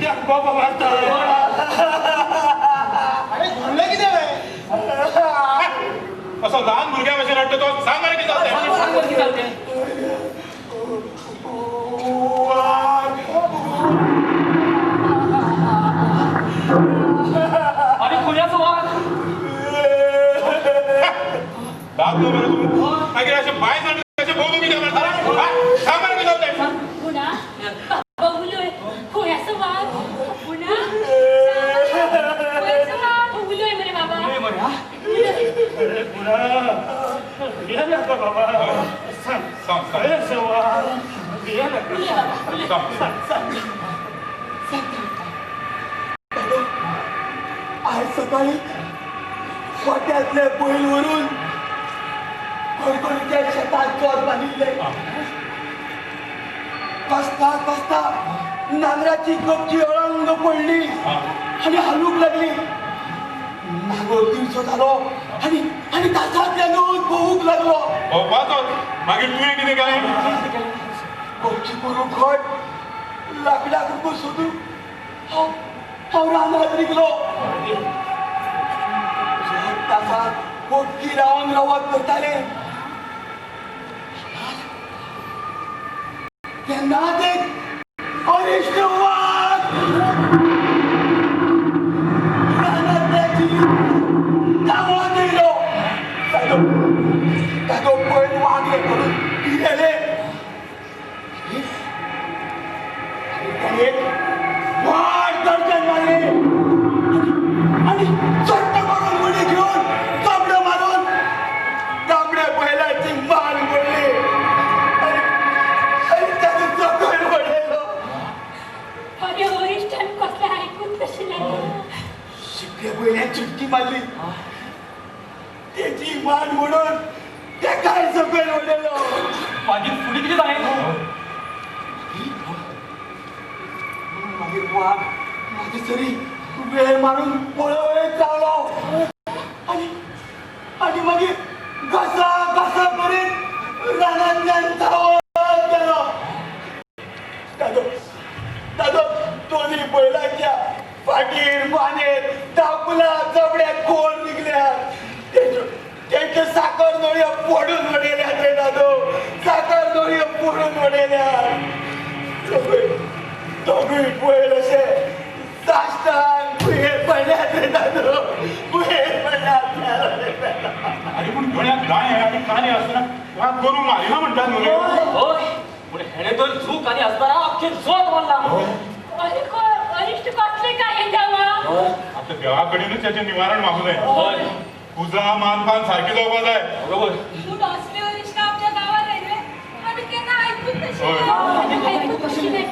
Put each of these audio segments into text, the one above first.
कित्याक बाबा मारता? अरे घडलें कितें रे? असो ल्हान भुरग्या भशेन रडटा तो, सांग मरे कितें जालें तें. अरे खुन्याचो वाग दादलो मरे तूं, मागीर अशें बाय जाण अशें बोबो कित्याक मारता? सांग मरे कितें जालें तें. पुणा बाबा उलय, खुन्याचो वाग. पुणा खुन्याचो वाग, उलय मरे बाबा. उलय मरे. हा अरे पुणा भिया नाका बाबा, सांग सांग सांग. खुन्याचो वाग, भिया नाका. उलय बाबा उलय. सांग सांग सांग. आज सकाळी गोट्यांतले बैल व्हरून खणखणीच्या शेतात जोत बांदिल्ले. कसता कसता नांगराची कपची अळंग पडली आनी हालूंक लागली. नांगर दिवसो जालो आनी आनी तासांतल्यानूच भोंवूंक लागलो. भोंवपाचोच. मागीर तुवें कितें केलें? कपची करूंक घट लाकडां कुडको सोदूंक हांव हांव रानांत रिगलो. तासाक पोटकी रावन रावत करताले तेन्नाच एक अरिश्ट वाग रानांतल्या धांवत येयलो. ताजो बैल वागले करून भियेले आनी ताणें एक व्हड गर्जन मारलें आनी सट्ट करून उडी घेवन चाबड्यो मारून तांबड्या बैलाची मान मोडली आनी आनी ताजो सकयल उडयलो. अरे अरिश्टान कसलें आयकून कशें लागलें. शिकले बैलान चुटकी मारली, तेजी मान मोडून तेकाय सकयल उडयलो. मागीर फुडें कितें जालें? मागीर वाग म्हाजे सरी वेळ मारून पळयत रावलो आनी आनी मागीर घसा घसा करीत रानांतल्यान धांवत गेलो. ताजो ताजो दोनूय बैलांच्या फाटीर मानेर धांपला जबड्याक कोण निगल्यात. तेंच्यो तेंच्यो साकर नळयो फोडून उडयल्यात रे दादो, साकर नळयो फोडून उडयल्यात. दोगूय दोगूय बैल अशे साश्टान भुंयेर पडल्यात रे दादो, भुंयेर पडल्यात. अरे पूण गळ्याक गाय आनी काने आसतना वाग करूंक मारिना म्हणटात न्हू रे? हय, पूण हेणें तर चूक आनी आसतना आख्खें जोत मारलां. अरे अरिश्ट कसलें काय हें देवा? आतां देवा कडेनूच ताचें निवारण मागूं जाय. हय पुजा मानपान सारकी जावपा जाय. बरोबर. पूण असले अरिश्ट आमच्या गांवात आयले आमी केन्ना आयकून हय. तशें आयकून कशें न्हय.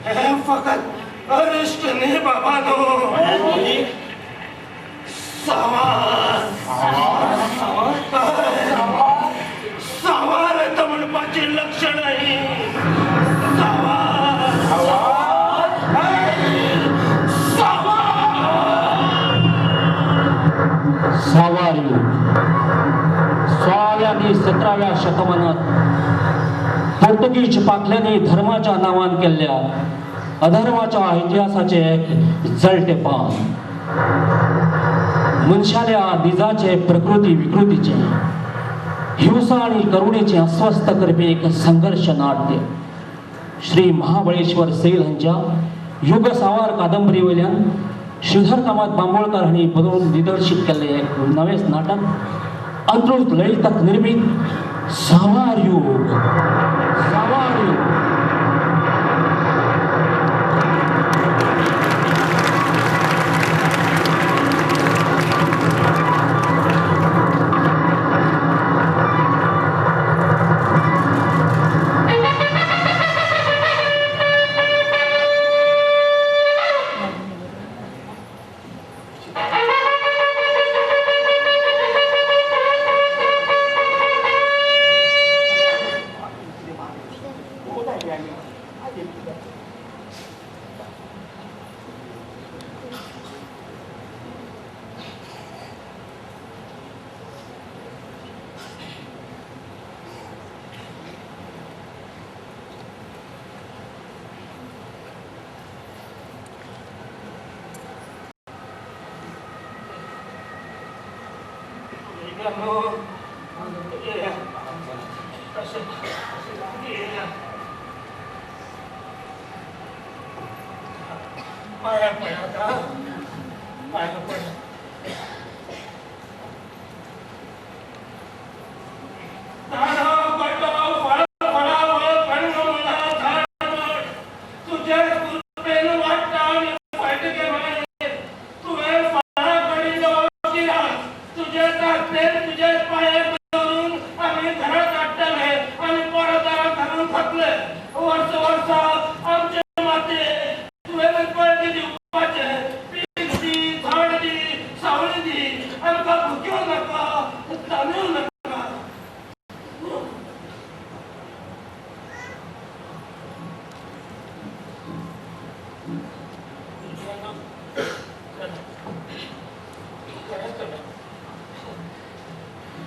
हें फकत अरिश्ट न्ही बाबा न्हू, सावार सावार येता म्हणपाची लक्षणां हीं. सावार सावार. सावार युग 16व्या आणि 17व्या शतमानात पोर्तुगीज पाखल्यांनी धर्माच्या नांवान केल्ल्या अधर्माच्या इतिहासाचे एक जळटे पान. मनशाल्या निजाचे प्रकृती विकृतीचे हिंसा आणि करुणेचे अस्वस्थ करपी एक संघर्ष नाट्य. श्री महाबळेश्वर सैल हांच्या युग सावार कादंबरी वयल्यान श्रीधर कामत बांबोळकर हांणी बरोवन दिग्दर्शीत केल्लें एक नवेंच नाटक अंत्रुज ललितक निर्मीत सावार युग. सावार युग. भुरग्यांनो, येया. अशें अशें लागीं येया. पांयां पडात आं, पांयां पडात. झाडां पडलो फळ फळावळ कणमळां झाड तुजे कृपेन वाडटा आनी फळटके मागीर तुवें फळां काडिल्लो गिरास तुजे ताकदेर तुजे पांये दवरून आमी घरात हाडटले आनी परत दारां घालून खातले. वर्स वर्सा आमचे मातये तुवें बळगें दिवपाचें. पीक दी, झाड दी, सावळी दी, आमकां भुक्यो नाका, तांदूळ नाका.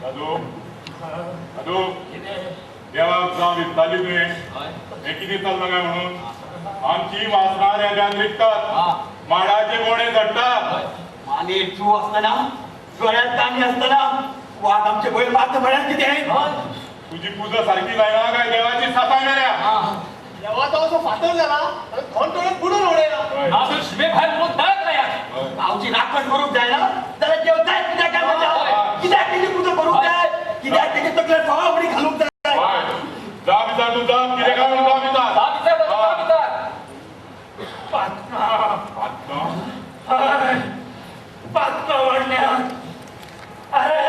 दादू, दादू, देवाक जावं दिसताली तुवें हें कितें चल्लां काय म्हणून? आमची वासनां रेब्यान विकतात, माडाचे गोणे चडटात. मानेर चू आसतना, गळ्यात तांणी आसतना वाग आमचे बैल मारता म्हळ्यार कितें? तुजी पुजा सारकी जायना काय देवाची सासाय मेल्या? देवाचो असो फातर जाला, थोंड बुडून उडयला. नाजूर शिमे भायर म्हणून दळत नाही. गांवची राखण करूंक जायना जाल्यार देव जाय कित्याक काय म्हणटा? कित्याक तेजी पुजा करूंक जाय? कित्याक तेजे तकलेर फावडी घालूंक जाय? जा विचार तूं, जा कितें काय म्हणून जा विचार. जा विचार दादू, जा विचार. पातकां, पातकां? हय, पातकां वाडल्यात. अरे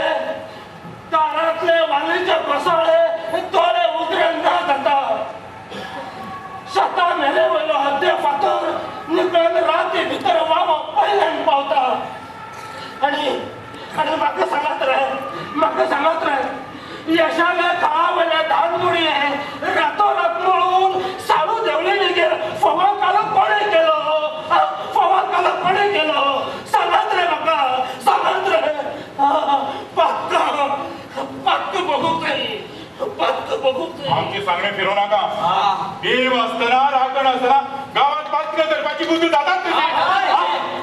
दारांतले वालीचे घोसाळे दोळे उगड्यान ना जाता. शेता मेले वयलो हद्दे फातर निकळून राती भितर वावा पयल्यान पावता. आनी आनी म्हाका सांगात रे, म्हाका सांगात रे, यशाले खळा वयले धान गुडये रातोरात मळून साळू देवळीगेर फोवा कालो कोणें केलो? फोवा कालो कोणें केलो? सांगात रे म्हाका, सांगात रे. पातकां, पातकां बघूंक जाय, पातकां बघूंक जाय. आमची सांगणे फिरोवं नाका. देव आसतना, राखण आसतना गांवात पातकां करपाची बुद्धी जातात कशी?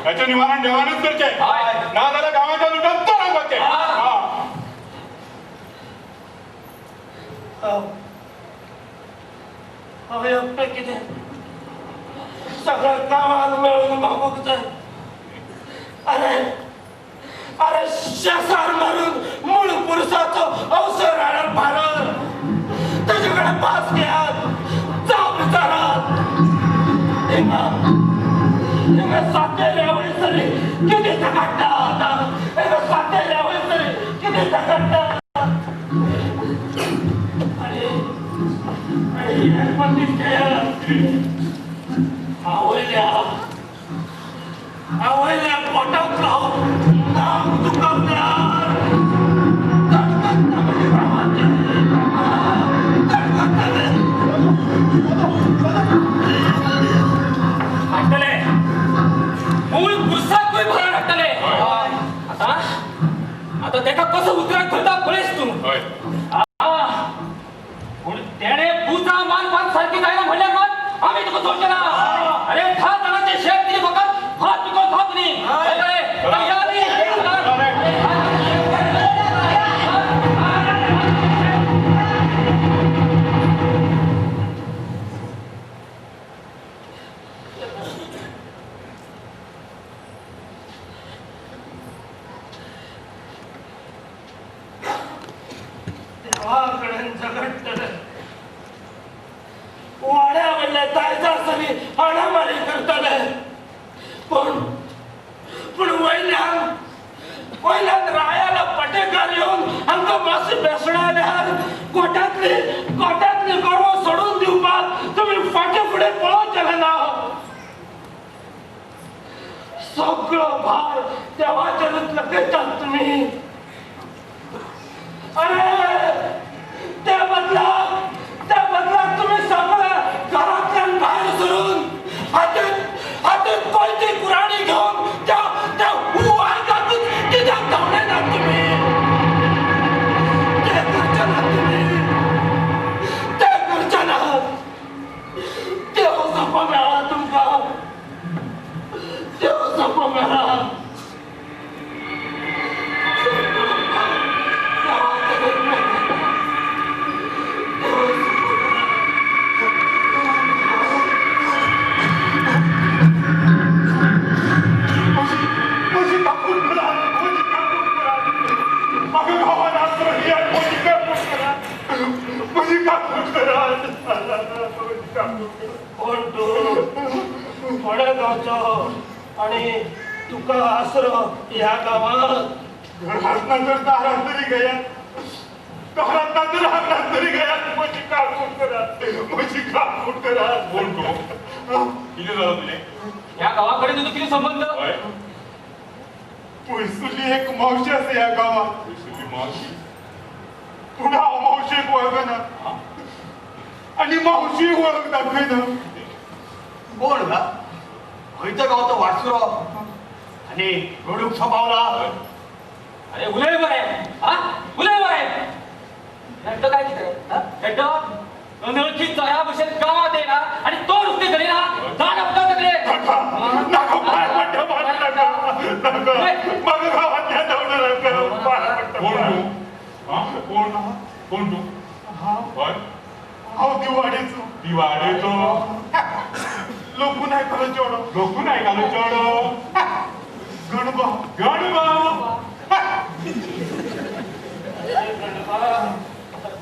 हाचें निवारण देवानूच करचें, ना जाल्यार गांवाच्या लुटान तो रावपाचें. हांव एकटें कितें, सगळ्या गांवान मेळून मागूंक जाय. अरे अरे शेसार मारून मूळ पुरुषाचो अवसर हाडप भारत तेजे कडेन पास घेयात, जाव विचारात. हिंगा हिंगा सातेल्या वयसरी कितें झगडटा आतां? हिंगा सातेल्या वयसरी कितें झगडटा? आनी आनी हें पण दिसतें आवयल्या आवयल्या पोटांतलो नाक दुखवल्यार तडकता म्हज्या भावाचें, तडकतलें. हाडटले, मूळ पुरसाकूय भरण हाडटले. आतां आतां तेका कसो उतराक धरता पळयस तूं. पूण तेणें पुजा मानपान सारकी जायना म्हणल्यार मात आमी तुका सोडचे ना. अरे 10 जाणांचे शेत दिली फकत भात पिकोवन खात न्ही. देवा कडेन झगडटले, वाड्या वयल्या दायजा सरी हाणामारी करतले, पूण पूण वयल्यान वयल्यान रायाला पटेकार येवन आमकां मातशें बेसणाल्यार गोट्यांतली गोट्यांतली गोरवां सोडून दिवपाक तुमी फाटीं फुडें पळोवचेले ना. सगळो भार देवाचेरूच लकयतात तुमी. अरे त्या बदलाक, त्या बदलाक तुमी सगळे घरांतल्यान भायर सरून हातीत हातीत कोयती कुराडी घेवन त्या त्या वायकाकूच कित्याक धांवडे नात तुमी? ते करचे नात तुमी, ते करचे नात. देव सोपो मेळा तुमकां, देव सोपो मेळा. कोण तूं? कोणा गांवचो आनी तुका आसरो ह्या गांवात? घरात ना तर दारात तरी गयात, दारात ना तर आंगणात तरी गयात. म्हजी काकूट करात, म्हजी काकूट करात. कोण तूं? कितें जालां तुजें? ह्या गावाकडे तुझो कितें संबंध? हय, पयसुल्ली एक मावशी आसा ह्या गांवात. पयसुल्ली मावशी? पूण हांव मावशेक वळखना आनी मावशी वळख दाखयना. कोण गा? खंयच्या गांवचो वाटसुरो आनी रडूंक सो पावला? अरे उलय बरे, हा उलय बरे. हेड्डो काय कितें? हेड्डो अनोळखी चोरा भशेन गांवात येयला आनी तोंड उक्तें करिना. दाट आपटा सगळे. नाका नाका, पांय पडटा, मारू नाका नाका, म्हाका गांवांतल्यान धांवडो नाका, पांय पडटा. कोण तूं? आं, कोण कोण तूं? हय, हांव दिवाडेचो. दिवाडेचो? लोकू नायकालो चेडो. लोकू नायकालो चेडो? गणबा. गणबा? गणबा,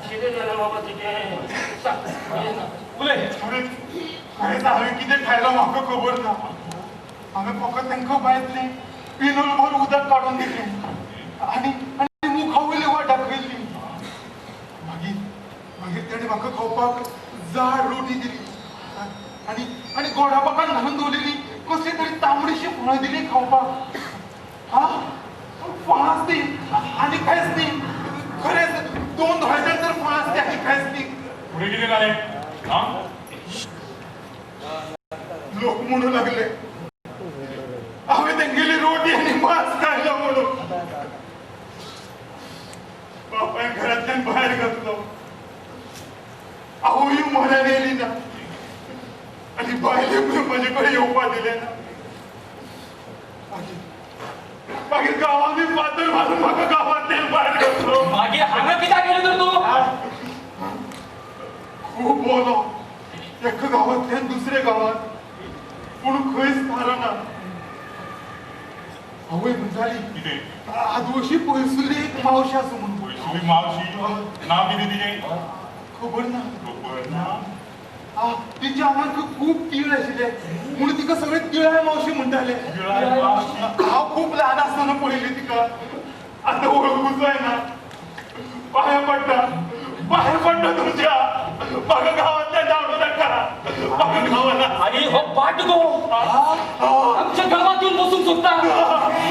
कितें जालें बाबा तुजें? सांग. उलय. खरेंच खरेंच हांवें कितें खायलां म्हाका खबर ना. हांवें फकत तांकां बांयतलें पिनोलभर उदक काडून दिलें आनी आनी मुखा वयली वाट दाखयली. मागीर मागीर ताणें म्हाका खावपाक जाड रोटी दिली आनी आनी गोडा पाकान घालून दवरलेली कसली तरी तांबडीशी फळां दिली खावपाक. हा, फळांच ती आनी कांयच न्ही. खरेंच दोन धोळ्याच्यान तर फळां ती आनी कांयच न्ही. फुडें कितें जालें? हा, लोक म्हणू लागले हांवें तेंगेली रोटी आनी मांस खायला म्हणून. बापायन घरांतल्यान भायर घातलो. आवयूय म्हऱ्यान येयली ना आनी बायलेकूय म्हजे कडेन येवपा दिलें ना. मागीर मागीर गांवांनी फातर मारून म्हाका गांवांतल्यान भायर घातलो. मागीर हांगा कित्याक गेलो तर तूं? खूब बोलो एका गांवांतल्यान दुसऱ्या गांवांत, पूण खंयच थारना. आवय म्हणटाली कितें आदवशी पयसुल्ली एक मावशी आसा म्हणून. पयसुल्ली मावशी? नांव कितें तिजें? खबर ना. खबर ना? तिच्या आंगाक खूब तीळ आशिल्ले म्हणून तिका सगळे तिळाय मावशी म्हणटाले. हांव खूब ल्हान आसतना पळयली तिका, आतां वळखूंक जायना. पांया पडटा, पांया पडटा तुमच्या, म्हाका गांवांतल्यान धांवडो नाका, म्हाका गांवांत. आनी हो पाट गो आमच्या गांवांत येवन बसूंक सोदता.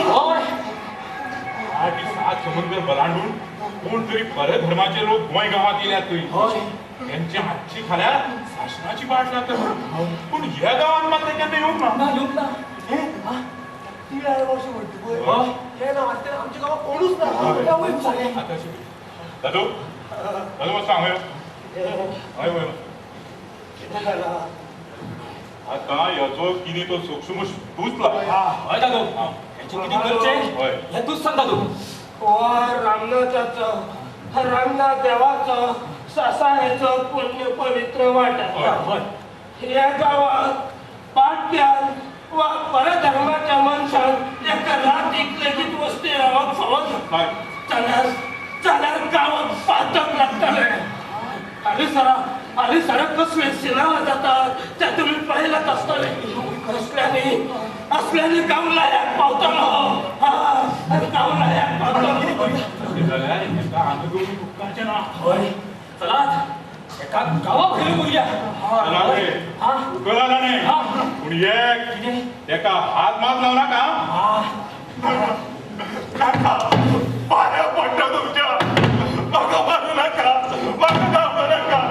हय, 8 7 समुद्र बलांडून कोण तरी परधर्माचे लोक गोंय गांवांत येयल्यात थंय. त्यांच्या हातची खाल्यार सासणाची वाट लागता. पूण ह्या गांवांत मात केन्ना येवंक ना. येवंक ना. तिळाय मावशी म्हणटा पळय, हे नांवांतल्यान आमच्या गांवांत कोणूच ना. दादू, दादू मातसो हांगा यो. हय वय. कितें जालां? आतां ह्याचो कितें तो सूक्ष्म तूंच लाय. हय दादू, हेचें कितें करचें हें तूंच सांग दादू. हो रामनाथाचो, रामनाथ देवाचो सासायेचो पुण्य पवित्र वाट. ह्या गांवात पाटल्यान वा परधर्माच्या मनशान एका रातीक लेगीत वस्ती रावप फावना. जाल्यार जाल्यार गांवात पातक लागतलें. हालीं सरा हालीं सरा कसले सिनामा जातात ते तुमी पळयलात आसतले. असल्यांनी असल्यांनी गांव लायाक पावतलो. हा, गांव लायाक पावतलो. जाल्यार हेका हांगा घेवन उपकारचें ना. हय, चलात एका गांवा भायर करुया. उपकारा न्ही, पूण एक तेका हात मात लावं नाका. नाका, पांया पडटा तुमच्या, म्हाका मारूं नाका, म्हाका धांवडो नाका.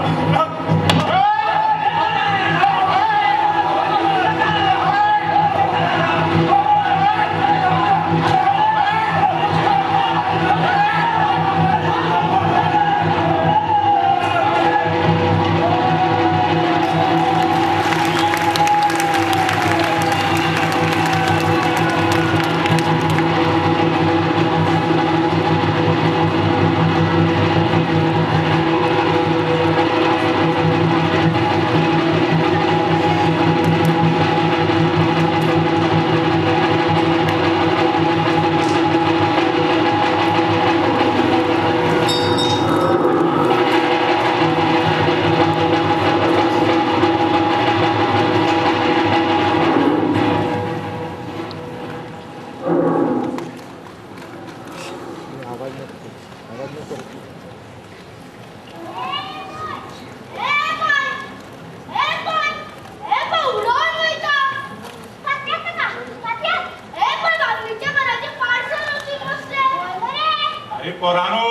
पोरानो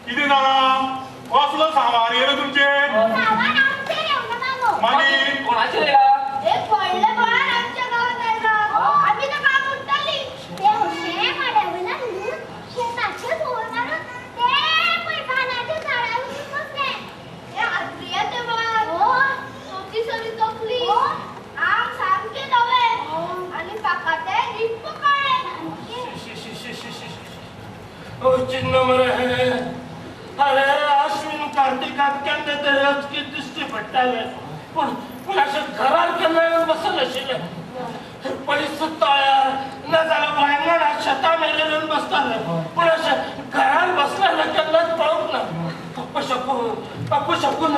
कितें जालां कसलो सांवार येयलो तुमचेर सामान आमचेर येवना मामो. मागीर कोणाचेर येयला? एक व्हडलें बोळार आमच्या गांवांत आयला. आमी ताका उडटली. ते अशें माड्या वयल्यान उडून शेताचेर भोंवर मारून ते पळय पानाच्या झाडार वचून बसलें. ते आद्रियाचें बोळार. तोची सरी तकली. आंग सामकें धवें आनी पाकाटे रिप्प काळें. ओ चिन्ह मरे. अरे अश्विन कार्तिकात केन्ना तरी अचकीत दिश्टी पडटाले पूण पूण अशें घरार केन्ना येवन बसनाशिल्लें. पयस तळ्यार ना जाल्यार वांयगणां शेतां मेरेन येवन बसताले पूण अशें घरार बसलेलें केन्नाच पळोवंक ना. बाप्पा शकून बाप्पा शकून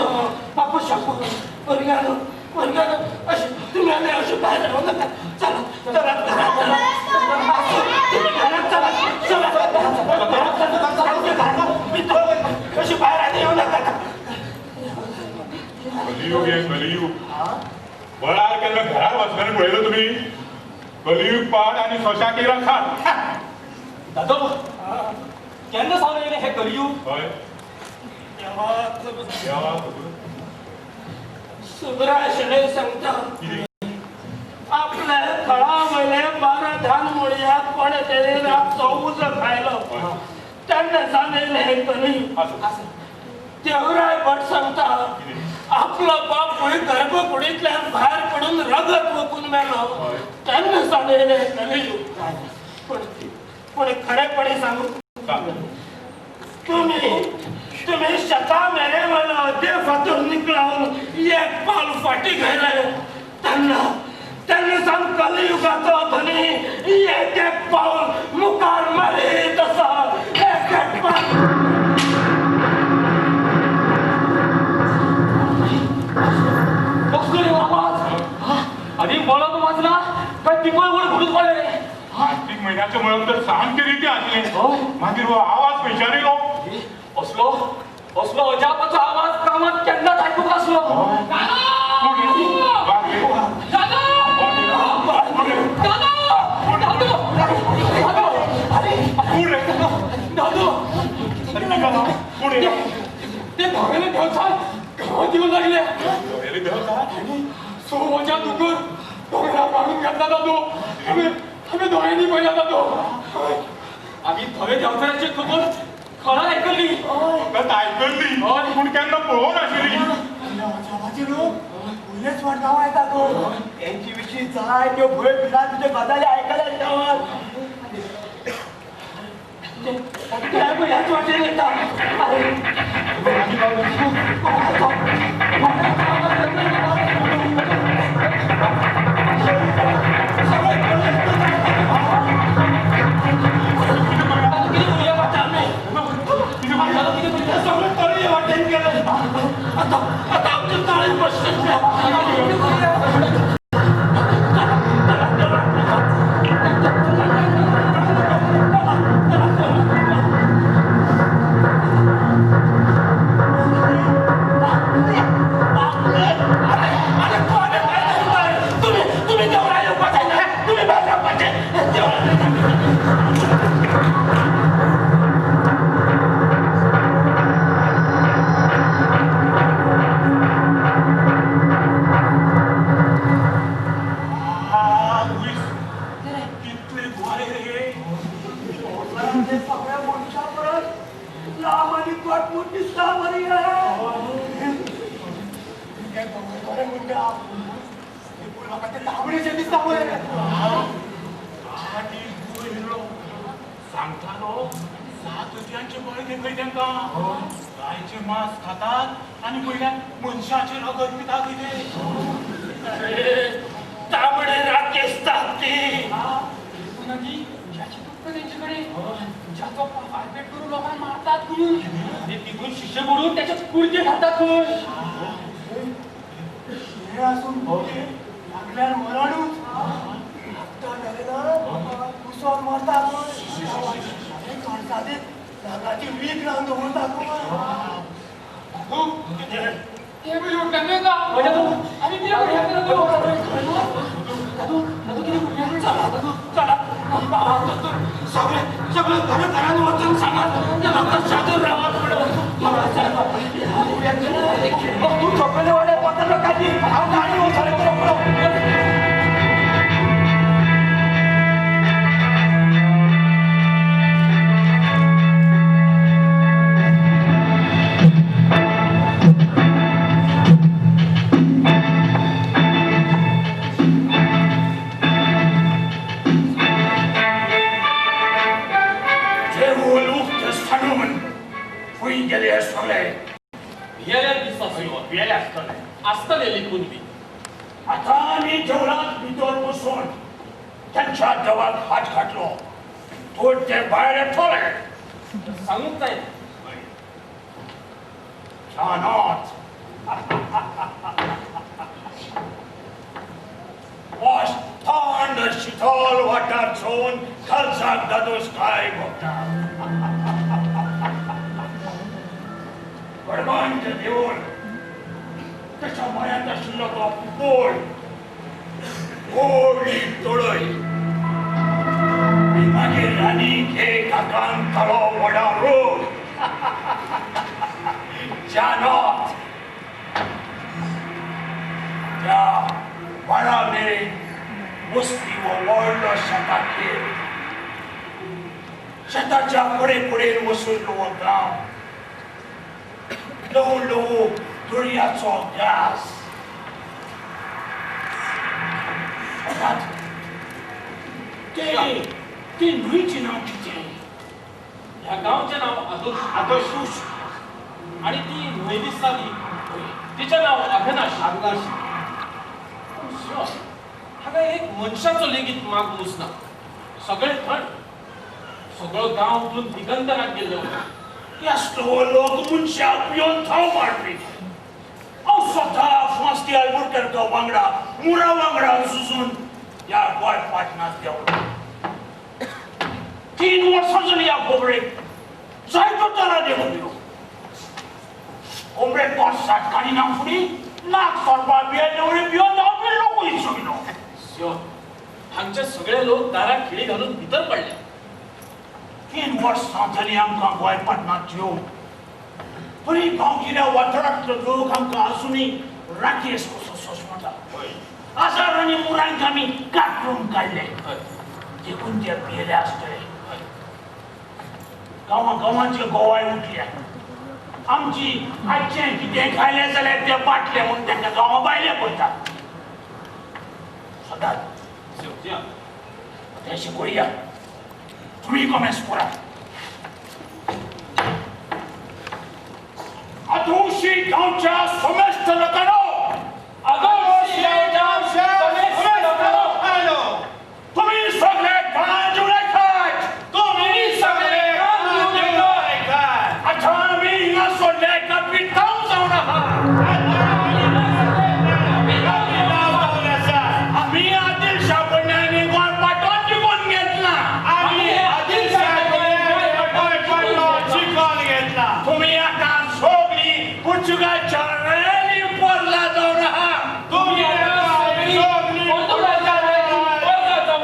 बाप्पा शकून भुरग्यांनो भुरग्यांनो अशें तुमी आनी अशें भायर रावं नाका. चला चला घरात चला. तुम्ही घरात चला चला घरात चला. अशी बाहेर आनी येऊ नका. कलियुग हे कलियुग. बळार केन्ना घरार बसल्याने पळयलो तुमी? कलियुग पाड आनी सोंशाक येयला खाट. दादो केन्ना सावन येयलें हें कलियुग? हय देवा खबर. सुब्राय शणै सांगता कितें? आपल्या थळा वयले 12 धान मुळयाक कोणे तरी रातचो उजो खायलो तेन्ना सावन येयलें हें कलियुग. आसूं. देवराय भट सांगता आपलो बापूय गर्भकुडींतल्यान भायर पडून रगत वकून मेलो तेन्ना सावन येयलें हें कलियुग. पूण पूण खरेपणी सांगू सांग. तुम्ही तुम्ही शेता मेरे वयलो देव फातूर निकळावन एक पावल फाटी घायले तेन्ना तेन्ना सावन कलियुगाचो धनी एक एक पावल मुखार मारीत आसा. एक एक पावल. कसलो रे हो आवाज? आनी मळब वाजला काय पिंपळ वड घडून पडले रे? कार्तीक म्हयन्याचें मळब तर सामकें रितें आसलें. हय. मागीर हो आवाज खंयच्यान येयलो? असलो असलो अजापाचो आवाज गांवांत केन्नाच आयकूंक नासलो. कोण रे? वाग रे. दादा कोण रे? दादा दादो दादो कोण रे? दादो अरे कितें जालां? कोण रे? ते धवेले देवचार गांवांत येवंक लागले. धवेले देवचार? सोमाच्या दोंगर दोंगरार मारून घातला दादो. आमी दोळ्यांनी पळयला दादो. आमी धवे देवचाराची खबर खळार आयकल्ली. फकत आयकल्ली पूण केन्ना पळोवंक नाशिल्ली. अजापाचे लोक पयलेच फावट गांवांत येता गो. तेंचे विशीं जायत्यो भंय भिरांतीच्यो गजाली आयकल्यात गांवांत. ते ह्याच वाटेन येता. दादो कितें करुया? आता आमी दादो कितें करुया? सगळे तळी वाटेन गेले. आता आता आमचे तळी बसले. कितें करुया? अरे कोण आहे बाहेर? तुम्ही तुम्ही देवळा येवपाचे ना? तुम्ही भायर रावपाचे. देवळा कितले गोरे रे. ते सगळ्या मनशां परस लांब आनी घटमूट दिसता मरे हे. ते गोरे म्हणटा ते पूण म्हाका ते तांबडेशे दिसता मरे. आनी गुरू सांगतालो 7 हतयांचे बळगें खंय तेंकां. गायचें मांस खातात आनी वयल्यान मनशाचें रगत पितात खंय ते. अरे तांबडे राकेश ती. ज्याचो फारपेट करून लोकांक मारतात म्हणून आनी तितून शिशे बुडून त्याचे कुडके घालतात खंय. हे आसून लागल्यार मरणूच. लागता मेरेन कुसोन मरता खंय. तरसादीक नागाची वीख लावन दवरता खंय. ते बी उठले ना. आमी कितें करुया? दादो दादो कितें करुया? चला चला सगळे सगळं घर घरान वचून सांगात म्हाका सादूर रावात म्हणून. तूं झोपेले वाड्यार वता लोकांनी हांव गाडी वचोन रोकडो. देवूळ उक्तें सांडून खंय गेले सगळे? भियेल्यार दिसता सिंह. गेले आसतले. आसतले लिपून बी. आतां आमी देवळांत भितर बसून त्यांच्या देवाक हात घातलो तर ते भायर येतले. सांगूंक जायना. छानच वश थंड शीतल वाठार चोवन कालसाक दादोस काय भोगता. गडमांचें देवूळ, ताच्या म्हऱ्यांत आशिल्लो तो पोळ, व्हडली तळय आनी मागीर आनीक एक आकांतालो व्हडा रूख. जानत त्या वाडा मेरेन वचपी हो व्हडलो शेताचेर, शेताच्या फुडें फुडें वशिल्लो हो गांव, ल्हवू ल्हवू दर्याचो ग्रास. ते ते न्हंयचें नांव कितें? ह्या गांवचें नांव आदोश. आदोशूश. आनी ती न्हंय दिसता ती तिचें नांव अघनाशी. अघनाशी. पूण सिंह, हांगा एक मनशाचो लेगीत माग मुसना. सगळें थंड. सगळो गांव उठून दिगंतराक गेल्लो. असलो लोक मनशाक पिवन थाव मारपी. हांव स्वता फास्ती आल्बुकेर्का वांगडा मुरा वांगडा झुजून ह्या गोंय पाटणांत देंवलो. 3 वर्सां जालीं ह्या खबरेक जायत्यो तरा देंवल्यो. कोमरे पोट साट काडिना फुडें नाक सोरपा भियेल्ले भिवन धांवपी लोकूय सगलो. सिंह, हांगचे सगळे लोक दाराक खिळी घालून भितर पडले. 3 वर्सां जालीं आमकां गोंय पाटणांत येवन, तरी गांवगिऱ्या वाठारांतलो लोक आमकां आजुनूय राकेस कसो सोंसता. आजार आनी मुरांक आमी कातरून काडले देखून ते भियेले आसतले. गांवां गांवांचे गोवाय उठल्या. आमची आजचें कितें खायलें जाल्यार ते बाटले म्हूण तांकां गांवां भायले पडटा. सदांच तें शिकोया. तुमी कोमेस करात. आदोशी गांवच्या समेस्त लोकांनो, आदोशी गांवच्या समेस्त लोकांनो, तुमी सगळे गांज उडयतात. तुमी सगळे गांज उडयतात. आतां आमी हिंगा सोडले कापितांव जावन आहा. आमी आदिल शाह कडल्यान गोंय पाटण जिखून घेतलां. आमी आदिल शाह कडल्यान गोंय पाटण जिखून घेतलां. तुमी आतां सगळीं पुर्तुगालच्या रायांनी पोरला जावन आहा. तुमी आतां सगळीं पुर्तुगालच्या रायांनी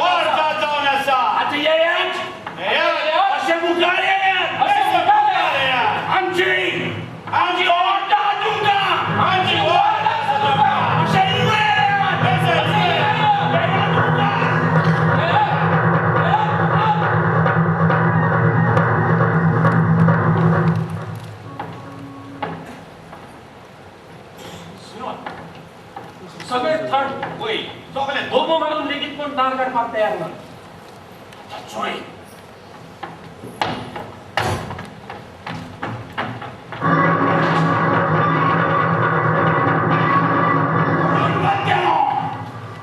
पोरला जावन आसा. आतां येयात, अशें मुखार येयात. अशें मुखार येयात. आमची आमची ऑर्डर आहा तुमकां. आमची ऑर्डर आसा तुमकां. अशें हिंगा येयात. येयात तुमकां. सगळे थंड. वय सगळे बोमो मारून लेगीत कोण दार काडपाक तयार ना. चोय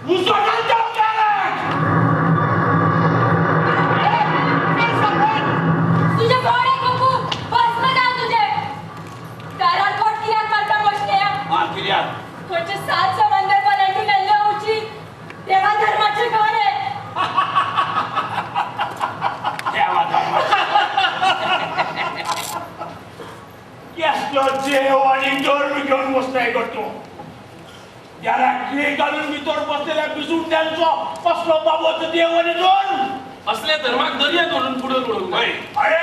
उजो घालता दाराक. तुझे घोडे कुकू भस्म जावं तुझे. दारार कोट कित्याक मारता बसल्या? हा कित्याक? खंयचे 7 समंदर वलांडून येल्ले उची देवा धर्माचें घर हें. देवा धर्माचें. कसलो देव आनी धर्म घेवन बसलाय गो तूं? दाराक खिळी घालून भितर बसलेल्या बिजुंड्यांचो कसलो बाबत देव आनी धर्म? असल्या धर्माक दर्यात व्हरून बुडोवन उडोवंक जाय. अरे,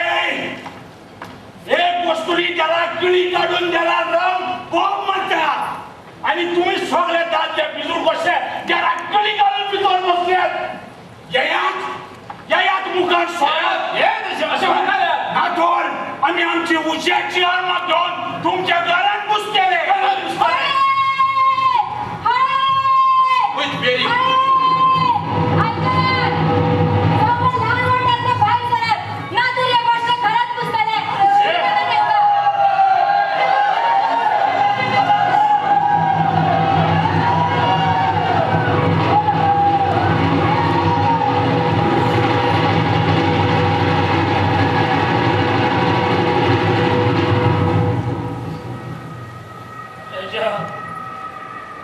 एक वस्तुनी त्याला किळी काढून त्याला रंग बॉम्ब म्हणतात आणि तुम्ही सगळे दादले बिजूर बसले, त्याला किळी काढून भितर बसल्यात. येयात येयात मुखार सोडात. हे अशें मुखार येयात. नातोर आमी आमची उज्याची आर्मां घेवन तुमच्या घरात घुसतले. हय! हय! With very- हय! आयकयात! सगळे ल्हान व्हडल्यांतले भायर सरात, ना तर हे भशणे घरात घुसतले. शिकयता तेंकां. तेज्या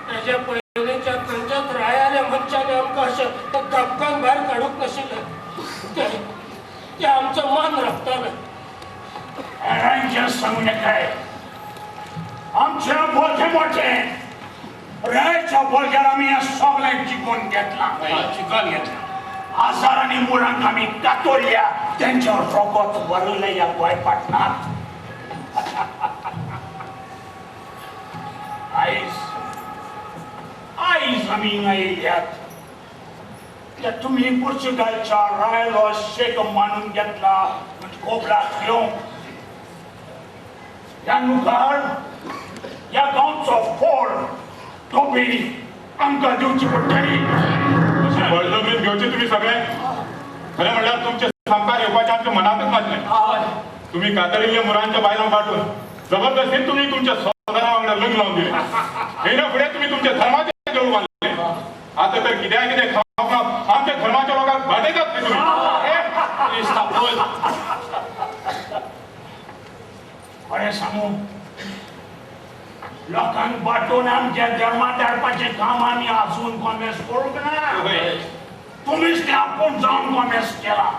तेज्या पयलींच्या खंयच्याच रायाल्या मनशान आमकां अशें त्या धपकान भायर काडूंक नाशिल्लें. ते ते आमचो मान राखताले. हेरांचें सांगू नाकाय, आमचें बोलकें मोठें. रायाच्या बोलक्यार आमी हें सगळें जिखून घेतलां. चिकन घेतलां. हजारांनी मुळांक आमी कातोरल्या, तेंच्या रोगत वरलें ह्या गोंय पाटणांत. आयज आयज आमी हिंगा येयल्यात त्या तुमी पुर्तुगालच्या रायलो शेक मानून घेतला म्हणजे कोबलाक घेवंक. ह्या मुखार ह्या गांवचो फोड टोपी आमकां दिवची पडटली. बळजबरीन घेवचे तुम्ही सगळे. खरें म्हणल्यार तुमचे सामकार येवपाचें आमच्या मनातच नासलें. तुम्ही कातरिल्ल्या मुरांच्या बायलांक बाटून जबरदस्तीन तुम्ही तुमच्या सोदरा वांगडा लग्न लावून दिले. येना फुडें तुम्ही तुमच्या धर्माचे देऊळ बांदले. आता तर कित्याक कितें खावपाक आमच्या धर्माच्या लोकांक बाटयतात न्ही तुम्ही. खरें सांगू, लोकांक बाटोवन आमच्या धर्मात धाडपाचें काम आमी आजून कोमेस करूंक ना. तुमीच तें आपूण जावन कोमेस केला.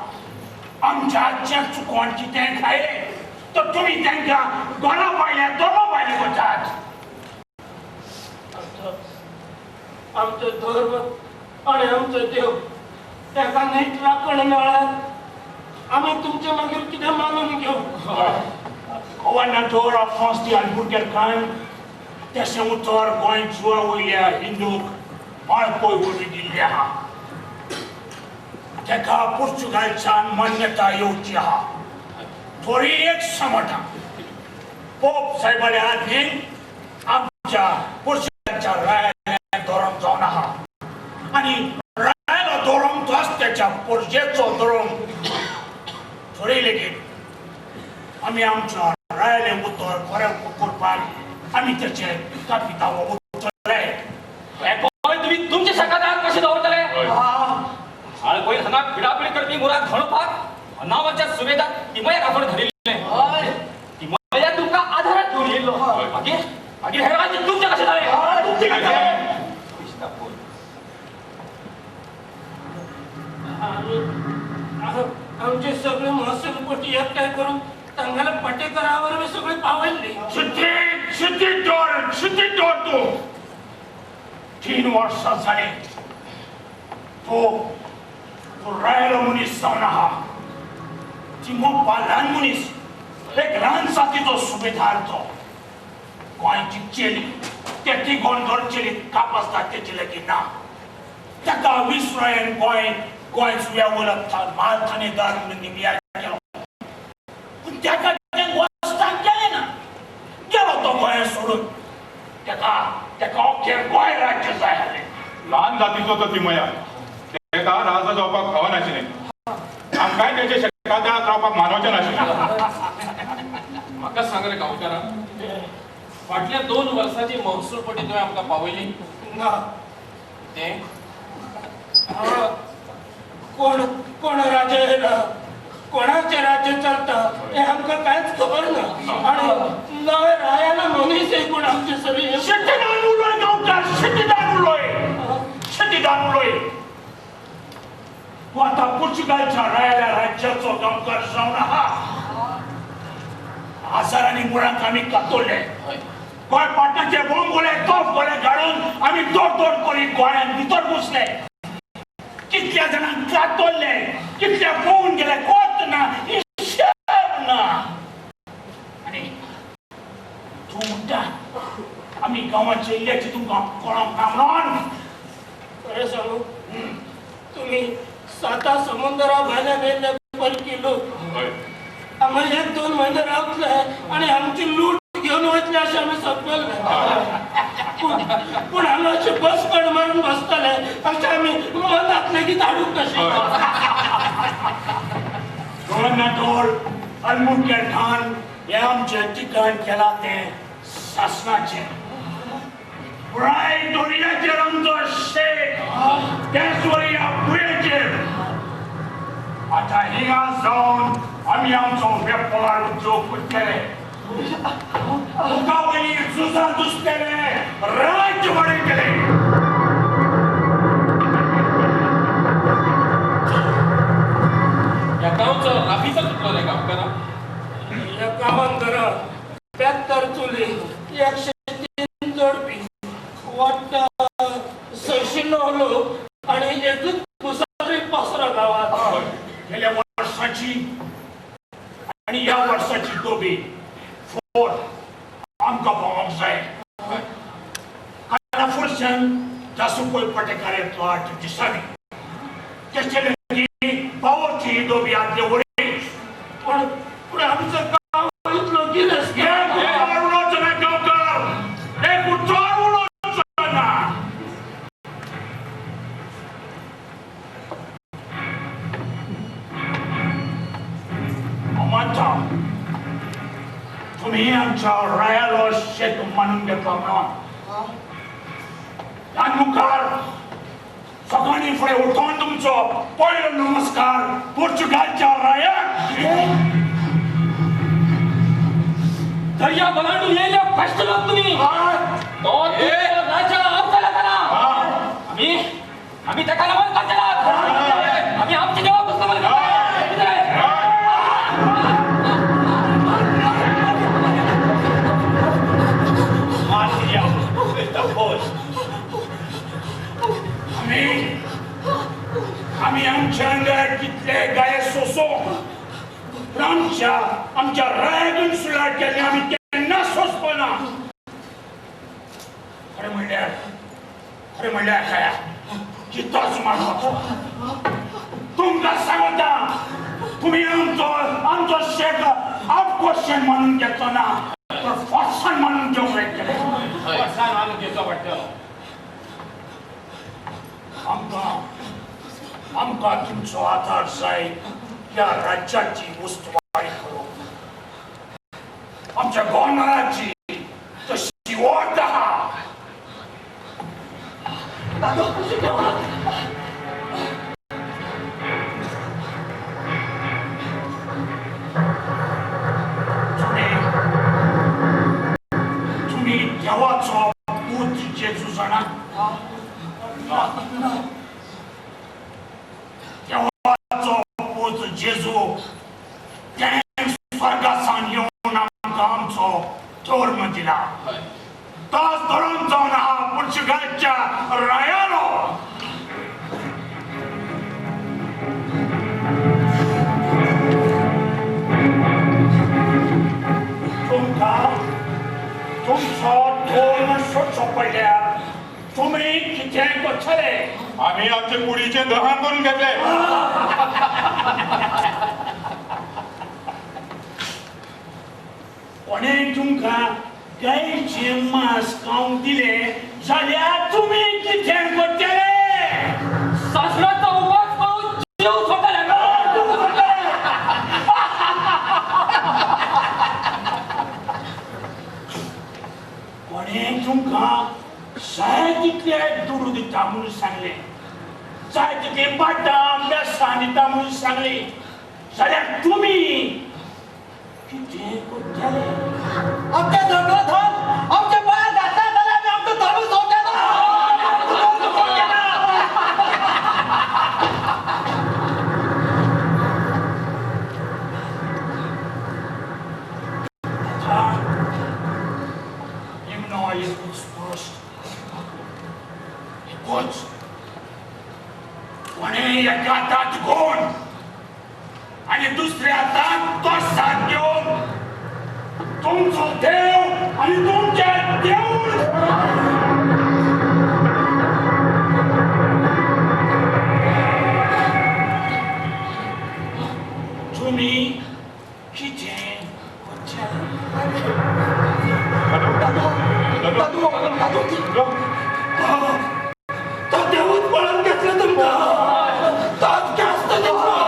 आमच्या आजचें चुकोन कितें खायलें तर तुमी तांकां घरा भायले धर्मा भायले करतात. आमचो धर्म आनी आमचो देव ताका नीट राखण मेळ्ळ्यार आमी तुमचे मागीर कितें मानून घेवं. गोवर्नादोर आफोंस दी आल्बुकेर्कान तशें उतर गोंय जुवा वयल्या हिंदूक माळपोय वरवीं दिल्लें आहा. ताका पुर्तुगालच्यान मान्यताय येवची आहा. थोडी एक समटा पोप साहेबाल्या आदीन आमच्या पुर्तुगालच्या रायालें धोरण जावन आहा आनी रायालो धोरण तोच तेच्या पोर्जेचो धोरण. थोडी लेगीत आमी आमच्या रायालें उतर खरें करपाक आमी तेचे कापितांव उरतले. हे गोंय तुम्ही तुमच्या शेकादार कशें दवरतले? आळपय हांगा पिडापीड करपी मुराक धोणपाक अनावाच्या सुवेदार तिमयाक आफोवन धरिल्लें. तिमया तुमकां आधारात घेवन येयल्लो. मागीर मागीर हे राज्य तुमचें कशें जालें? तुमचें कशें जालें? आमी आमचे सगळे महसूल पटी एकठांय करून तांगेल्या पटेकरा वरवीं सगळी पावयल्ली. शितीत शितीत दवर, शितीत दवर तूं. 3 वर्सां जालीं तूं तूं रायलो मनीस जावन आहा. तिमोप्पा ल्हान मनीस, एक ल्हान जातीचो सुबेदार तो. गोंयची चेली ते तिगोवन धरचेली काप आसता तेची लेगीत ना. ताका विसरायन गोंय गोंय जुव्या वयलो माल थानेदार म्हणून निमयार केलो, पूण ताका तें वस्ताक गेलें ना. गेलो तो गोंय सोडून. ताका ताका अख्खें गोंय राज्य जाय आसलें. ल्हान जातीचो तो तिमया, ताका राजा जावपाक फावनाशिल्लें. आमकांय तेच्या शेकातळांत रावपाक मानवचें नाशिल्लें. म्हाका सांग रे गांवकारा, फाटल्या 2 वर्सांची महसूल पटी तुवें आमकां पावयली ना. तें कोण कोण राजा येयला, कोणाचें राज्य चलता हें आमकां कांयच खबर ना. आनी नवे रायालो मनीस कोण आमचे सरी. शिट्टीदान उलय गांवकार, शिट्टीदान उलय, शिट्टीदान उलय. तूं आतां पुर्तुगालच्या रायाल्या राज्याचो गांवकार जावन आहा. हजारांनी मुळांक आमी कातोल्ले. गोंय पाटणाचे बोंब गोळे तोफ गोळे घालून आमी दोड दोड करीत गोंयांत भितर घुसले. कितले कितल्या जाणांक कातरले, कितल्या पळोवन गेले कोत ना, हिशेब ना. आनी तूं म्हणटा आमी गांवाचे इल्ल्याचे तुमकां कोणाक ना म्हणून. खरें सांगू, तुमी साता समुंदरा भायल्यान येयल्ले परकी लोक. आमी 1-2 म्हयने रावतले आनी आमची लूट घेवन वयतले अशें आमी सपनले. पूण हांगा अशें बसकण मारून बसतले अशें आमी मनांत लेगीत हाडूंक नाशिल्लें. गव्हर्नर अलमुक्या ठाण हें आमचें ठिकाण केलां तें सासणाचें. पुराय दर्याचेर आमचो शेक, त्याच वरी ह्या भुंयेचेर. आतां हिंगा जावन आमी आमचो वेपार उद्योग करतले, मुखावयली झुजां झुजतले, राज्य वाडयतले. ह्या गांवचो राबितो कितलो रे गांवकारा? ह्या गांवांत घरां 72 चुली, 103 जोडपी, वट्ट 609 लोक आनी एकूच मुसाफीर पसरो गांवांत. गेल्या वर्साची आनी ह्या वर्साची दोबी फोर आमकां पावोंक जाय. काना फुरसान जासू पय पटेकार येतलो 8 दिसांनी, तेचे लागीं पावोची ही दोबी आदले वरी. पूण पूण आमचो गांव इतलो गिरेस्त. एक उतर उलोवचो ना गांवकार, एक उतर उलोवचो ना. हांव मानता तुमी आमच्या रायालो शेक मानून घेतला म्हणून. ह्या मुखार सकाळीं फुडें उठोवन तुमचो पयलो नमस्कार पोर्चुगालच्या रायाक. दर्या बलांडून येयले भश्ट लोक तुमी. तो राजा आमकां लागना. आमी आमी ताका नमन करचे नात. आमी आमच्या देवाक नमन करतले. आमी आमच्या अंगार कितले गाये सोंसो, पूण आमच्या आमच्या रायाकून सुलाट केल्ले आमी केन्ना सोंसपो ना. खरें म्हणल्यार खाया कितोच मारपाचो. तुमकां सांगता, तुमी आमचो आमचो शेक आपकोशन मानून घेतलो ना तर फोर्सान मानून घेवंक मेळटलें. फोर्सान मानून घेवचो पडटलो. आमकां आमकां तुमचो आदार जाय ह्या राज्याची उस्तवारी करूंक. आमच्या गव्हर्नराची तशी वोट आहा. तुमी देवाचो पूत जेजू जाणा? देवाचो पूत जेजू तेणें स्वर्गासान येवन आमकां आमचो धर्म दिला. तोच धर्म जावन आहा पुर्तुगालच्या रायालो. तुमकां तुमचो धर्म सोडचो पडल्यार तुमी कितें करतले? आमी आमचे कुडीचें दहन करून घेतले. कोणें तुमकां गायचें मांस खावंक दिलें जाल्यार तुमी कितें करतले? सासणाचो उपास करून जीव सोडटले. कोणें तुमकां जाय तितले दुडू दिता म्हणून सांगलें, जाय तितली बादाम बेसां दिता म्हणून सांगली, जाल्यार तुमी कितें करतले? आमचें धर्म धन आमच्या पांयार घातला जाल्यार आमी आमचो धर्म सोडचे ना. आतां निमणो एकूच प्रश्न, एकूच. कोणे एका हातात गोण आणि दुसऱ्या हातात तो साथ घेऊन तुमचो देव आणि तुमचे देऊळ तुम्ही कितें करचें? दादू दादू तो देवूच पळोवन घेतलं तुमकां तोच जास्त तुमकां.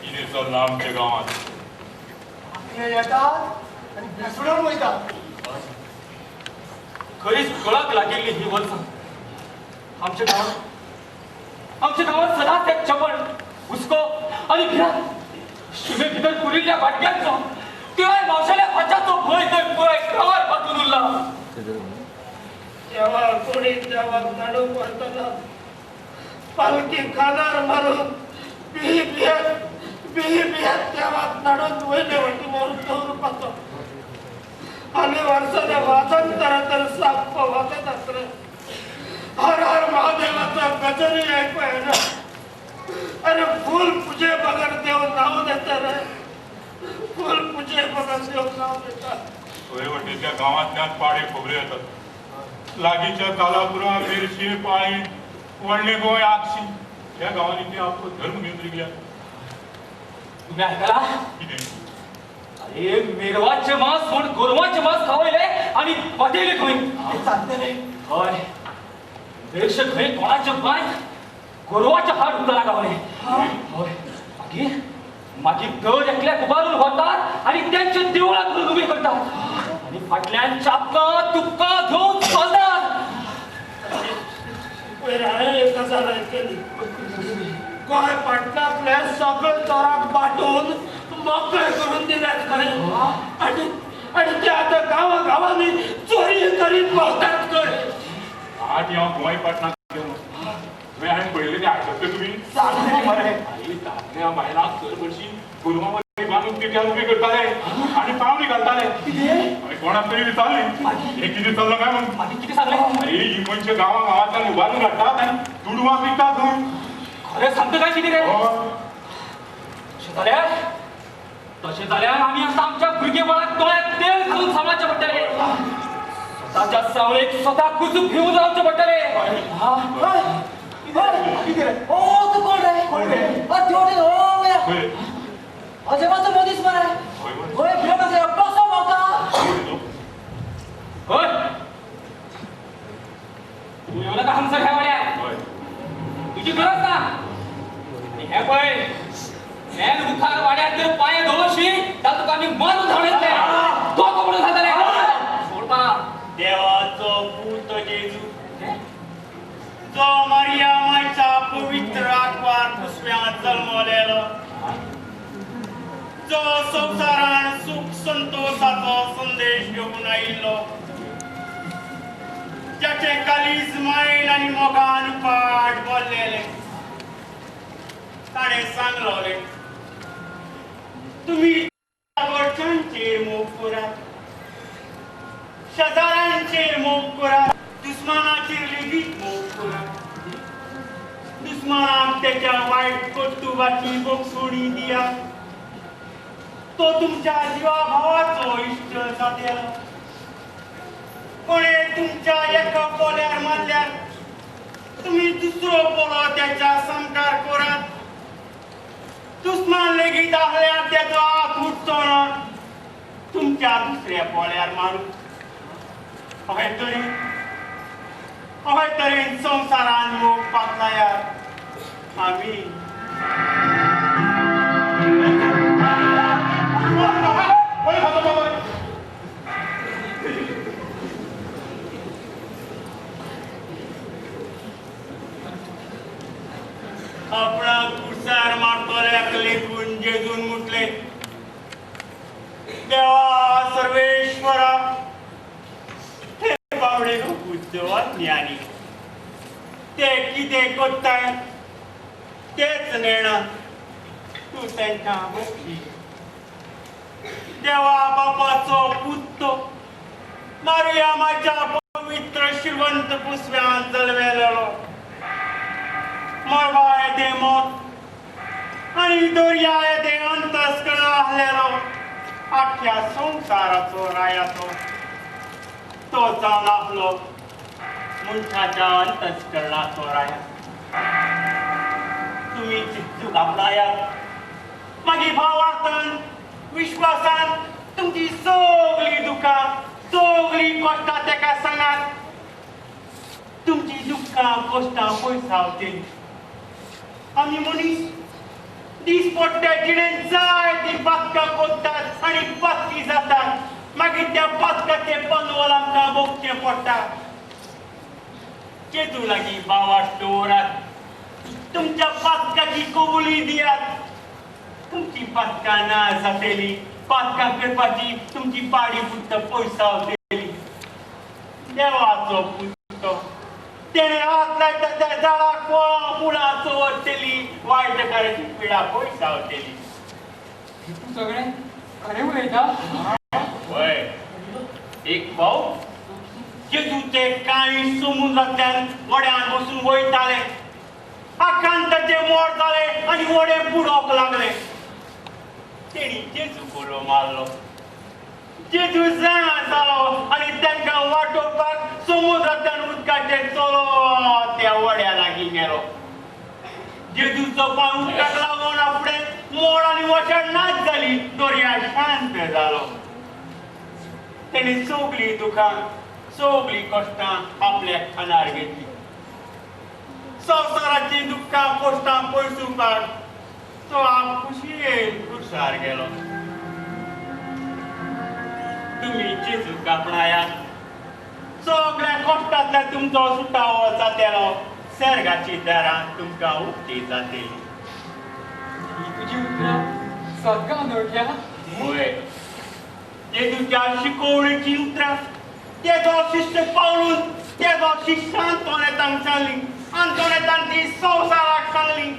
कितें चल्लां आमच्या गांवांत? आपले येतात आनी भेसडून वयतात. खरीच कळक लागिल्ली ही वर्सां. आमच्या गांवात सदांच एक चपण, हुस्को आनी भिरांत. शिमे भितर पुरिल्ल्या वाटग्यांचो तिवाय मावशाल्या फाच्याचो भंय थंय पुराय गांवात पातून उरला. देवा कोणी देवाक नाडूंक व्हरतना पालखी खानार मारून बिही बियत बिही बियत देवाक नाडून वयले वटी मारून दवरुपाचो. आनी वर्साच्या वाजंतरा तर साप्प वाजत आसलें. हर हर महादेवाचा गजरी ऐकू येना. अरे फूल पुजे बगर देव नाव देता रे, फूल पुजे बगर देव नाव देता. थंय वटेच्या गांवांतल्यान पाडे खबऱ्यो येतात. लागींच्या कालापुरा, मिरशी, पाळी, व्हडले गोंय, आगशी ह्या गांवांनी ते आपलो धर्म घेवन रिगल्या. तुम्ही ऐकला? कितें? अरे मेरवाचे मांस म्हण गोरवाचे मांस खावयले आणि पटेले खंय. सांगतले. हय, मिरशे खंय कोणाचे बांय गोरवाचे हाड उतरा गावले. हय, मागीर मागीर दर एकल्याक उबारून व्हरतात आणि त्यांचे देवळां करून उबी करतात आणि फाटल्यान चापकां तुपकां घेवन चलतात. पयर हांवें एक गजाल आयकली. गोंय पाटणांतले सगळे चोराक बाटोवन मोकळे करून दिल्यात खंय. आनी आनी ते आतां गांवा गांवांनी चोरी करीत भोंवतात खंय. आज हांव गोंय पाटणाक गेलो. तुवें हांवें पळयलें तें आयकतले तुमी? सांगतले मरे. आई दादल्या बायलांक सरभरशी गोरवां वरी बांदून तिट्यार उबी करताले आनी पावणी घालताले. कितें? हांवें कोणाक तरी विचारलें हें कितें चल्लां काय म्हणून. मागीर कितें सांगलें? अरे ही मनशां गांवा गांवांतल्यान उबारून हाडटात आनी दुडवां विकतात थंय. खरें सांगता काय कितें रे? हय. तशें जाल्यार आमी आतां आमच्या भुरगेपणाक दोळ्यात तेल घालून सांबाळचें पडटलें. स्वताच्या सावळेक स्वता कुसूक घेवन रावचें पडटलें. कितें रे? ओ तूं कोण रे? कोण रे? तेवटेन ओ खंय? अजेबाचो मनीस मरे. हय मरे. हय भिरांत आसा कसो भोंवता. हय, तूं येवं नाका हांगसर ह्या वाड्यार. हय. तुजी गरज ना. आनी हें पळय, मेन मुखार वाड्यार जर पांय दवरशी जाल्यार तुका आमी मारून धांवडयतले. दोको म्हणून घालतले. सोडपा. देवाचो पूत जेजू जो मारिया मायच्या पवित्र आंकवार कुसव्यांत जल्मलेलो, जो संवसारान सुख संतोषाचो संदेश घेवन आयिल्लो, ज्याचे कालीज मायेन आनी मोगान पाट भरलेले, ताणें सांगलोलें, तुमी घरच्यांचेर मोग करात, शेजाऱ्यांचेर मोग करात, दुस्मानाचेर लेगीत मोग करात. दुस्मानाक तेच्या वायट कर्तुबाची बक्षोणी दियात, तो तुमच्या जिवा भावाचो इश्ट जातलो. कोणे तुमच्या एका पोल्यार मारल्यार तुमी दुसरो पोलो त्याच्या सामकार करात. दुस्मान लेगीत आहल्यार तेचो हात उठचो ना तुमच्या दुसऱ्या पोल्यार मारू. अशे तरेन संवसारान मोग पातळायात. आमी हय खातो बाबा. आपणाक कुर्सार मारतल्याक लेखून जेजून म्हटलें, देवा सर्वेश्वरा, हे बावडे बुद्धवान ज्ञानी, ते कितें कोत्ताय तेच नेणा, तूं तांकां बक्षी. देवा बापाचो पुत्तो मारुया माझ्या पवित्र श्रीवंत पुसव्यान जल्मेलेलो, मळबा येदें मोत आनी दर्या येदें अंतस्कर्ण आहलेलो, आख्या संवसाराचो रायाचो तो जावन आहलो मनशाच्या अंतस्करणाचो राया. तुमी चित्तूक आपणायात, मागीर भावार्थान विश्वासान तुमची सगळीं दुकां सगळीं कश्टां तेका सांगात, तुमची दुख्खां कश्टां पयसावतलीं. आमी मनीस दीसपट्ट्या जिणेंत जाय ती पातकां कोत्तात आनी पातकी जातात, मागीर त्या पातकाचें पंदवल आमकां भोगचें पडटा. जेजू लागीं भावार्थ दवरात, तुमच्या पातकाची कबुली दियात, तुमची पातकां ना जातली, पातकां करपाची तुमची पाडी पुत्त पयसावतली. देवाचो पुत्तो तेणें हात लायता त्या झाडाक फळां मुळां चवरतली, वायटकाराची पिडा पयसावतली. तूं सगळें खरें उलयता? वय, एक भाव जेजूचे कांय समुद्रांतल्यान व्हड्यान बसून वयताले, आकांताचे मोड जाले आनी व्हडें बुडोवंक लागले. तेणी जेजू उलो मारलो, जेजू जाणा जालो आनी तांकां वाटोवपाक समुद्रांतल्यान उदकाचेर चलो त्या व्हड्या लागीं गेलो. जेजूचो पांय उदकाक लागून फुडें मोड आनी वशाड नाच जाली, दर्या शांत जालो. तेणी सगळीं दुखां सगळीं कश्टां आपल्या खांदार घेतली. संवसाराचीं दुख्खां कश्टां पयसुवपाक तो आप खुशयेन खुशार गेलो. तुमी जेजूक आपणायात, सगळ्या कश्टांतल्यान तुमचो सुटावो जातलो, सर्गाची दारां तुमकां उक्ती जातली. ही तुजी उतरां सदगां नोडल्या? वय, जेजूच्या शिकोवणेची उतरां तेजो शिश्य पावलून तेजो शिश्य आंतोनेतांक सांगली, आंतोनेतान ती संवसाराक सांगली.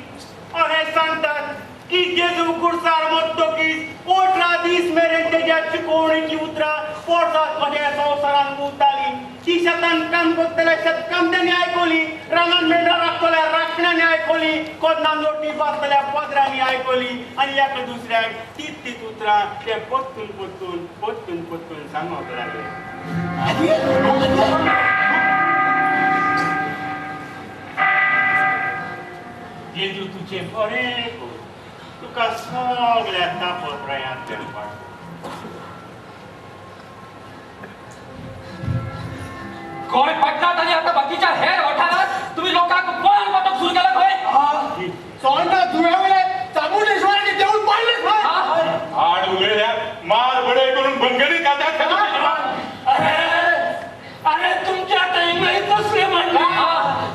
अशें सांगतात की जेजू कुर्सार मरतकीच 18 दीस मेरेन तेज्या शिकोवणेची उतरां पोरसात कशें संवसारान उरताली. ती शेतान काम करतल्या शेतकामत्यांनी आयकली, रानान मेंढरां राखतल्या राखण्यांनी आयकली, कोदनान लोटी बांदतल्या पदरांनी आयकली आनी एका दुसऱ्याक तीच तीच उतरां ते परतून परतून परतून परतून सांगूंक लागले. जेजू तुजें बरें करूं, तुका सगळ्या तापत्रयांतल्यान वाट. गोंय पडटात आनी आतां बाकीच्या हेर वाठारांत तुमी लोकांक बळान वांटप सुरू केलां खंय? सोंडा जुंव्या वयल्या चामुंडेश्वराचें देवूळ पडलें खंय. आड उलयल्यार मार बडय करून बनगडीत घालतात. अरे अरे तुमच्या थंय कसले म्हणले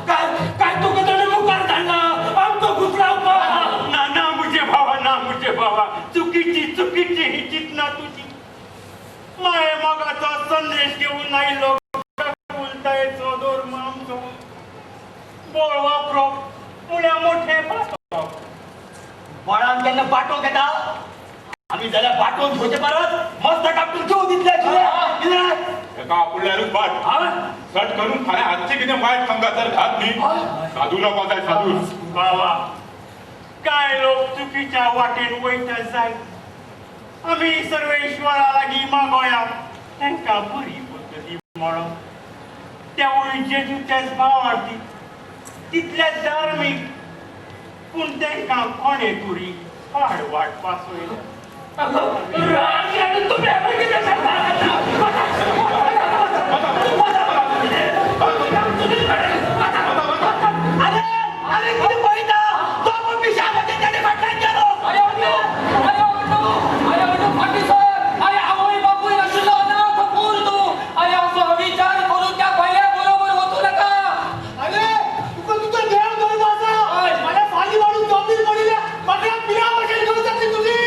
काय काय तुका ताणें मुखार धाडला आमकां घुसडावपाक? ना ना म्हजे भावा, ना म्हजे भावा, चुकीची चुकीची ही चिंतना तुजी. माये मोगाचो संदेश घेवन आयलो उलतायेचो धर्म आमचो, बळ वापरप म्हळ्यार मोठें पातक. बळान केन्ना बाटोवंक येता? आमी जाल्यार बाटोवन घेवचे परस मस्त कापून घेवन दितले. एका आपुडल्यारूच बाट सट करून फाल्यां हातचें कितें वायट समजा तर घात न्ही, साधू जावपाक जाय, साधू. बाबा, कांय लोक चुकीच्या वाटेन वयता जाय, आमी सर्वेश्वरा लागीं मागोया तांकां बरी पद्दती म्हणो. तेवूय जेजूच्याच भावार्थी, तितले धार्मीक, पूण तांकां कोणें तरी फाड वाट पासयल्या. अरे अरे कितें पळयता? तो पळय पिशा भशेन ताणे फाटल्यान गेलो. अरे अंडू, अरे अंडू, अरे अंडू फाटीं सर. अरे आवय बापूय नाशिल्लो अनाथ पूर तूं. अरे असो विचार करून त्या भयल्या बरोबर वचूं नाका. अरे तुका तुजो देव धर्म आसा, फाल्यां फाली वाडून जमनीर पडिल्ल्या बकऱ्याक पिरा भशेन करून जातली तुजी.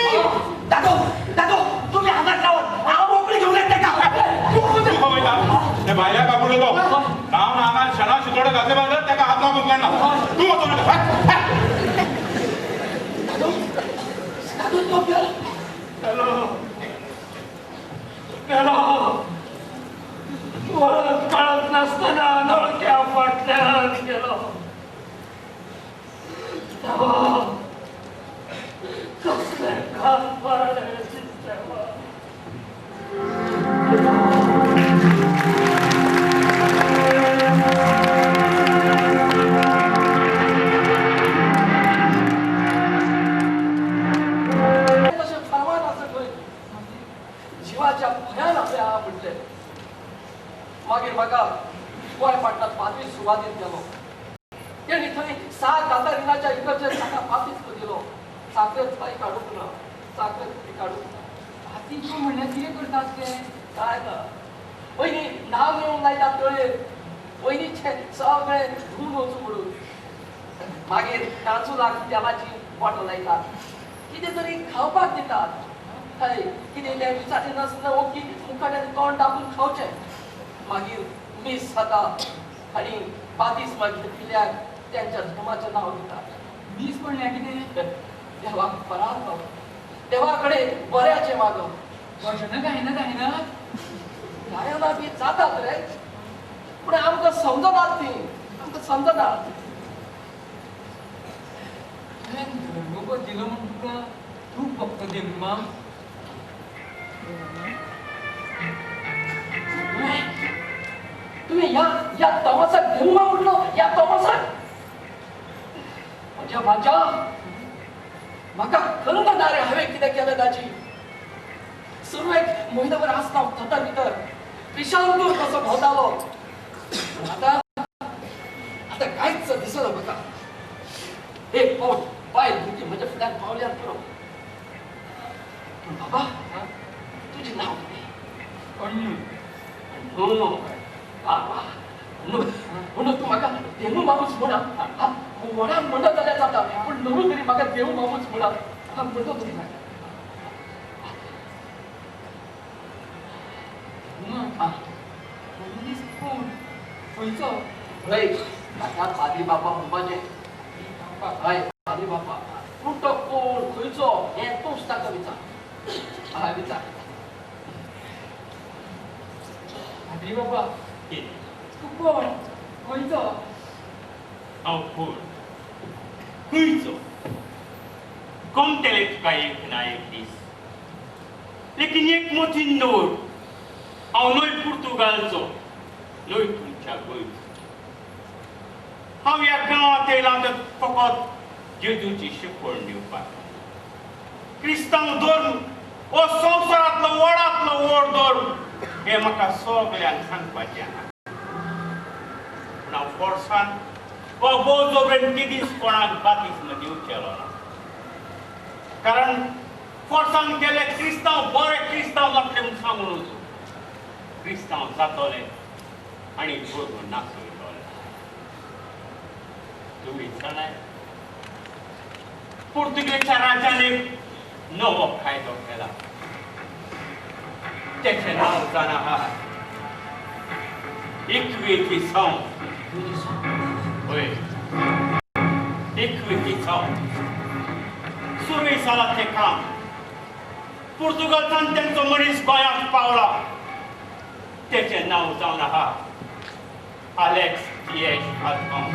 दादो दादो, तुमी हांगाच रावात, गेलो. वळख कळत नासतना नळक्या फाटल्यान गेलो. कसले घात मारले दिसते. तशें फरमान आसा खंय जिवाच्या भंयान आपल्या हा म्हटलें. मागीर म्हाका गोंय पाटणांत पाद्री सुवादीन केलो. तेणी थंय 7 कातारिनाच्या इगर्जेत म्हाका बातिस्म दिलो. साकरेत पांय काडूंक ना, साकरेत बी काडूंक ना. बातिस्म म्हणल्यार कितें करतात ते? काय ना, पयलीं न्हांव येवंक लायतात तळयेर, पयलींचें सगळें धुवन वचूं म्हणून. मागीर काजूलाक तेलाची बोटां लायतात, कितें तरी खावपाक दितात. हय, कितें तें विचारी नासतना ओगी मुखाट्यान तोंड दाबून खावचें. मागीर मीस जाता आनी बातिस्म घेतिल्ल्याक त्यांच्या धर्माचें नांव दितात. मीस म्हणल्यार कितें? देवाक फरार खावप, देवा कडेन बऱ्याचें मागप. भजनां गायना गायनात? गायना बी जातात रे, पूण आमकां समजनात ती, आमकां समजनात. तुवें धर्म बदलिलो म्हूण तुका दूख भोगता देमूमाम? तुवें ह्या तोमासाक देमूमाम म्हटलो? ह्या तोमासाक? म्हज्या भाच्या, म्हाका कळना ना रे हांवें कितें केलें ताची. सुरवेक म्हयनोभर आसता हांव थतर भितर पिशांतूर कसो भोंवतालो. आतां आतां कांयच दिसना म्हाका. एक फावट बायल भुरगीं म्हज्या फुड्यान पावल्यार पुरो. पूण बाबा, तुजें नांव कितें? अण्णू. अण्णू, वा वा, अण्णू, अण्णू तूं म्हाका देमू मामूच म्हणा. व्हडान म्हणत जाल्यार जाता, पूण न्हू तरी म्हाका देमू मामूच म्हणा. म्हणटा तूं म्हाका. मनीस कोण? खंयचो? हय, म्हाका पाद्री बापा म्हणपाचें. हय, पाद्री बापा. पूण तो कोण खंयचो हें तूंच ताका विचार. हय, विचार. पाद्री बापा, तूं कोण खंयचो? हांव कोण खंयचो कमतले तुका एक ना एक दीस. लेकीन एक मोतीन दवर, हांव न्हय पुर्तुगालचो, न्हय तुमच्या गोंयचो. हांव ह्या गांवांत येयलां तर फकत जेजूची शिकवण दिवपाक. क्रिस्तांव धर्म हो संवसारांतलो व्हडांतलो व्हड धर्म हें म्हाका सगल्यांक सांगपाचें आहा. पूण हांव फोर्सान वा बोजोबरेन केदीच कोणाक बातिस्म दिवचेलो ना. कारण फोर्सान गेले क्रिस्तांव बरे क्रिस्तांव जातले म्हूण सांगून वचूं. क्रिस्तांव जातले आनी धर्म नासयतले. तुमी जाणाय, पुर्तुगेच्या राजान एक नवो कायदो केला. तेचें नांव जाणा आहा इक्विजिसांव. हय, इक्विजिसांव. सुरवेक जालां तें काम. पुर्तुगालच्यान तेंचो मनीस गोंयांत पावला. तेचें नांव जावन आहा आलेक्स दियेश आल्फांस.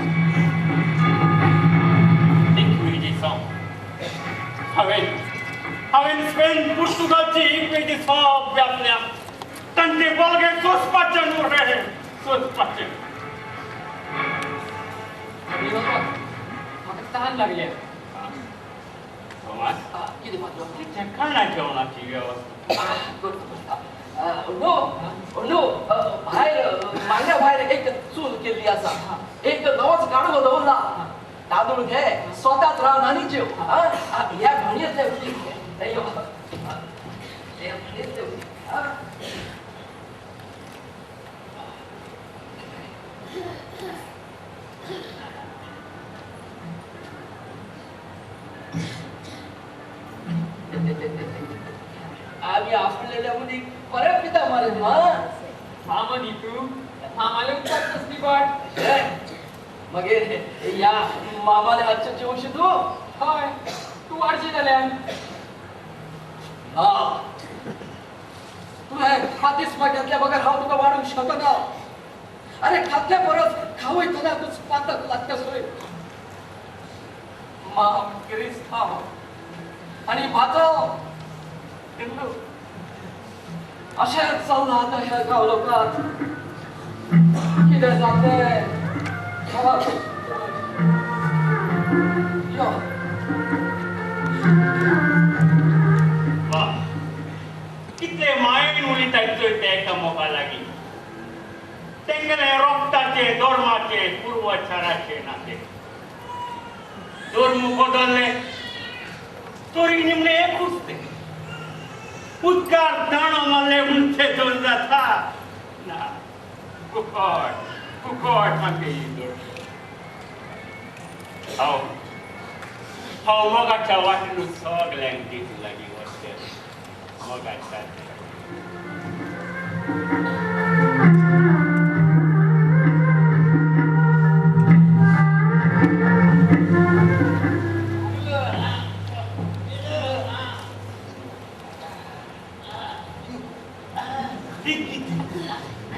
इक्विजिसांव. हांवें स्पेन पुर्तुगालची इक्विजिसांव अभ्यासल्या. तांचे बळगें सोंसपाचें न्हू रे, सोंसपाचें. पाद्री बाबा, म्हाका तान लागल्या. समाज, कितें पाद्री? तिचें खाणा जेवणाची वेवस्था. करता. नो नो, भायर मांड्या भायर एक चूल केल्ली आसा. एक नवोच गाडो दवरला. तांदूळ घे, स्वताच रावन आनी जेव. ह्या घाणयेंतलें उदीक घे. यो, ह्या घाणयेंतलें उदीक. आमी आपलेल्या उदीक परत पिता मरे. मामा न्ही तूं, मामाले उदकाक कसली वाट? मगेर ह्या मामाले हातचें जेवशी तूं? हय, तूं वाडशी जाल्यार. ना, तुवें बातिस्मा घेतल्या बगर हांव तुका वाडूंक शकना. अरे खातल्या परस खावयतनाकूच पातक लागता सोय. माम क्रिस्तांव आनी भाचो हिंदू अशेंच चल्लां आतां ह्या गांव लोकांत. कितें जातलें यो. वा कितले मायेन उलयताय चोय ते एकामेका लागीं. तेंगेले रोगताचे धर्माचे पूर्वाचाराचे नाते धर्म बदलले तरी निमणे एकूच ते. उदकार दाणो मारले म्हूण ते दोन जाता ना. कुकट कुकट सामकें. हांव हांव मोगाच्या वाटेनूच सगल्यांक जेजू लागीं वचचें मोगाच्या.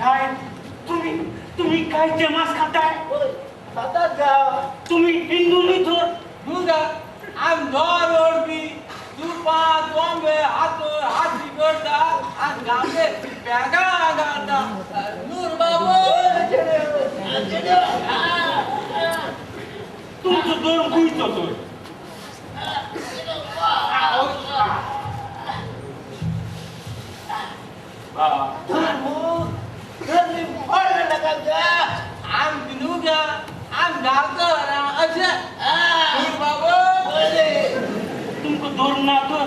काय तुम्ही तुम्ही काय ते मांस खाताय? खातात का तुम्ही हिंदू न्ही तर? न्हू आम दोर ओडपी तुपा तोंबे हातोर हाती करता आनी गांवचे बॅगां घालता. नूर बाबू तुमचो धर्म खंयचो तर? धर्म धर्म पडलं नका गा. आम न्हू गा आम गांवकर अशें. नूर बाबू तुमकां धर्म ना तर?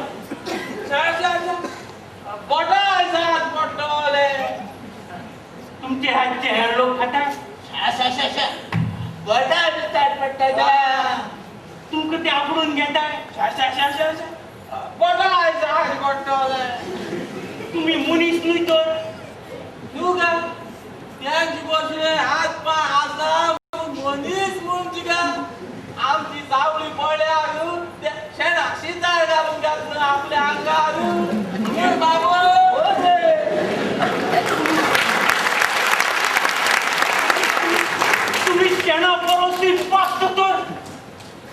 बोटा आसात पडटले. तुमचे हातचे हेर लोक खातात? बोटा दिसतात पडटा. तुमकां ते आपडून घेताय? बोटा आसात पडटले. तुम्ही मनीस न्हय तर? न्हू गा त्यांचे बसले हात पांय आसा मनीस म्हूण तुका आमची सावळी पडल्यार ते शेणाक शितार घालून घातलं आपल्या आंगार. नूर बाबू तुम्ही शेणा परसूय पास्त तर?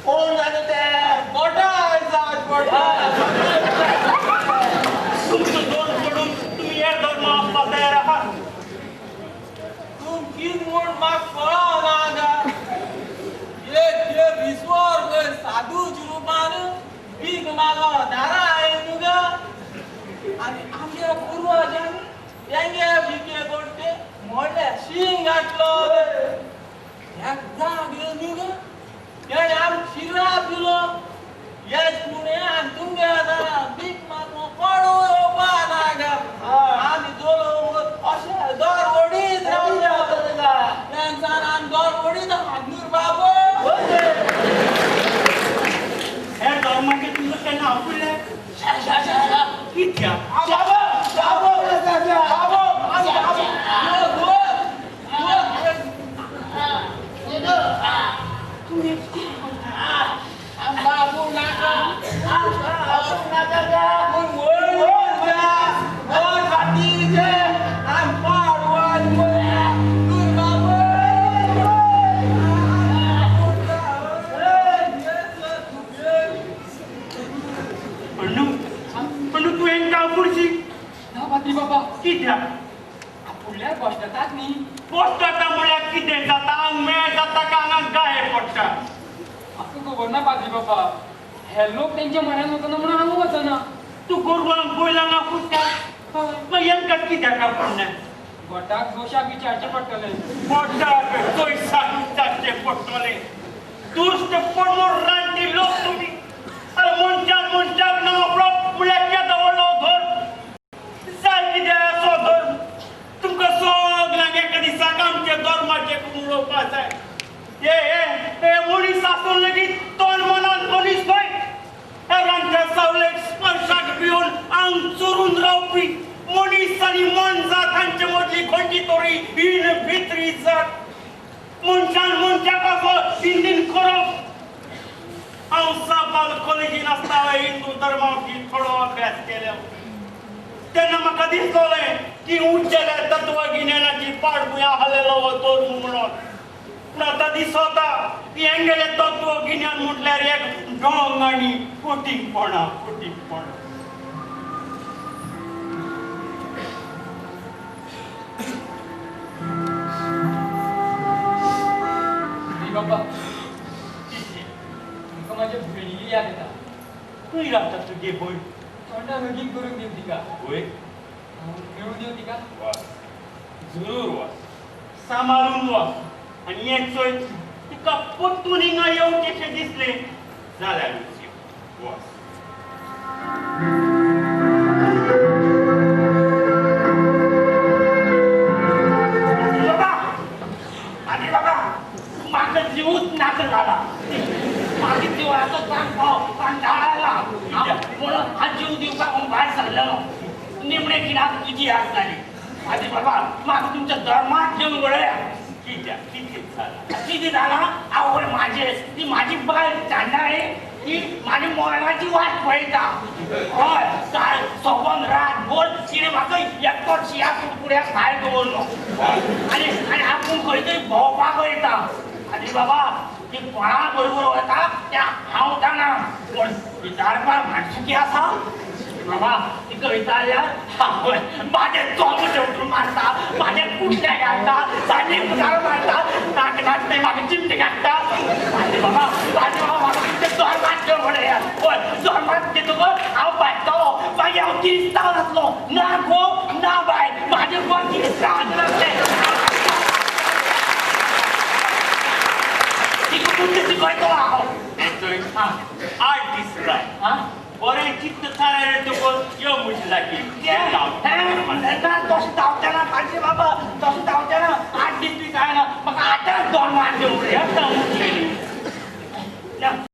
कोण जाणं ते? बोटा आसात पडटा. तुमचो धर्म सोडून तुम्ही हेर धर्म आसपाक तयार आहात? तूं कितें म्हूण म्हाका कळना गा. एक खेप ईश्वर खंय साधूच्या रुपान भीक मागो दारा आयलो न्हू गा. आनी आमगे पुर्वजांनी तेंगे भिके कोणते मोडले शींग घातलो. ह्या जाग येवन न्हू गा तेणें आमकां शिराप दिलो. येच पुणें आनी तुमगे दारा भीक मागो कोणूय येवपा ना गा. आमी दोन अशें दोर ओडीत रावले. तेन्सान आमी दोर ओडीत नूर बाबू. हेर धर्माचे तुमकां केन्ना आफुडले? कित्याक? पण पण तूं हेंकां आफुडशी? ना पाद्री बाबा. कित्याक? आपुडल्यार बसतात न्ही. पोस्टाता म्हळ्यार कितें जाता? आंग मेळ जाता काय आंगाक गाये पडटा? म्हाका खबर ना पाद्री बाबा. हे लोक तेंच्या म्हऱ्यान वचना म्हणून हांव वचना. तूं गोरवांक बैलांक आफुडटा मागीर हेंकां कित्याक आफुडना? भटाक जोशाक विचारचें पडटलें. भटाक जोयसाक विचारचें पडटलें. दुश्ट पडमूर रानटी लोक तुमी. अरे मनशान मनशाक ना आपलो म्हळ्यार केदो व्हडलो धर्म. जाय कितें असो धर्म. तुमकां सगल्यांक एका दिसाक आमच्या धर्माचें उलोवपा जाय. हे हे मनीस आसून लेगीत तोंड मनान मनीस न्हय. हेरांच्या सावलेक स्पर्शाक भिवन आंग चोरून रावपी मनीस आनी मनजात हांचे मदली खंयची तरी हीन भित्री जात. मनशान मनशाक असो हिंदीन करप. हांव साबाल कॉलेजीन आसतना हांवें हिंदू धर्मा विशीं थोडो अभ्यास केलो. तेन्ना म्हाका दिसतलें की उंचेल्या तत्वगिन्यानाची पाठभूंय आहलेलो हो धर्म म्हणून. पूण आतां दिसता की हेंगेलें तत्वगिन्यान म्हटल्यार एक ढोंग आनी फटींगपणां फटींगपणां. बाबा, तुमकां म्हाज्या भयणीली याद येता. खंय रावता तुगे भयण? तोंडा लगीन करून दिव तिका. वय, मेळून दिव तिका. वच, जरूर वच. सांबाळून वच आनी हें चोय, तुका परतून हिंगा येवचेंशें दिसलें जाल्यारूच यो. वच. बाबा, आनी बाबा, म्हाका जिवूच नाका जाला. म्हाका जिवाचो सामको कंटाळो आयला. म्हणून हा जीव दिवपाक हांव भायर सरलेलो. निमणे खिणाक तुजी याद जाली. आनी बाबा, म्हाका तुमच्या धर्मात घेवन वळया. कित्याक कितें जालां? कितें जालां? आवय म्हाजे, ती म्हाजी बायल चांडाळी, ती म्हाजी मरणाची वाट पळयता. हय, काल सगळो रातभर तिणें म्हाका एकटो शिया कुडकुड्याक भायर दवरलो आनी आनी आपूण खंय तरी भोंवपाक वयता. आनी बाबा, ती कोणा बरोबर वता त्या हांव जाणा, पूण विचारपाक माणसुकी आसा? बाबा, तिका विचारल्यार आवय म्हाजें चोमो शेंवटून मारता, म्हाजें कुडणे घालता, सांजे मुखार मारता, नाक नाचते म्हाका चिमटे काडटा. आनी बाबा, आनी बाबा, म्हाका तुमचें धर्मात घेवन वडयात. हय, धर्मात घेतकच हांव भाजतलो. मागीर हांव किरिस्तांव जातलो. ना घोव ना बायल, म्हाजें घर किरिस्तांवाचें जातलें. तिका बुद्द शिकयतलो हांव. 8 दीस राव. बरें चित्त थारायलें तुका यो म्हजे लागीं. ना, तशें जावचें ना पाद्री बाबा, तशें जावचें ना. 8 दीस बी जायना, म्हाका आतांच दोन मान दिवंक जाय.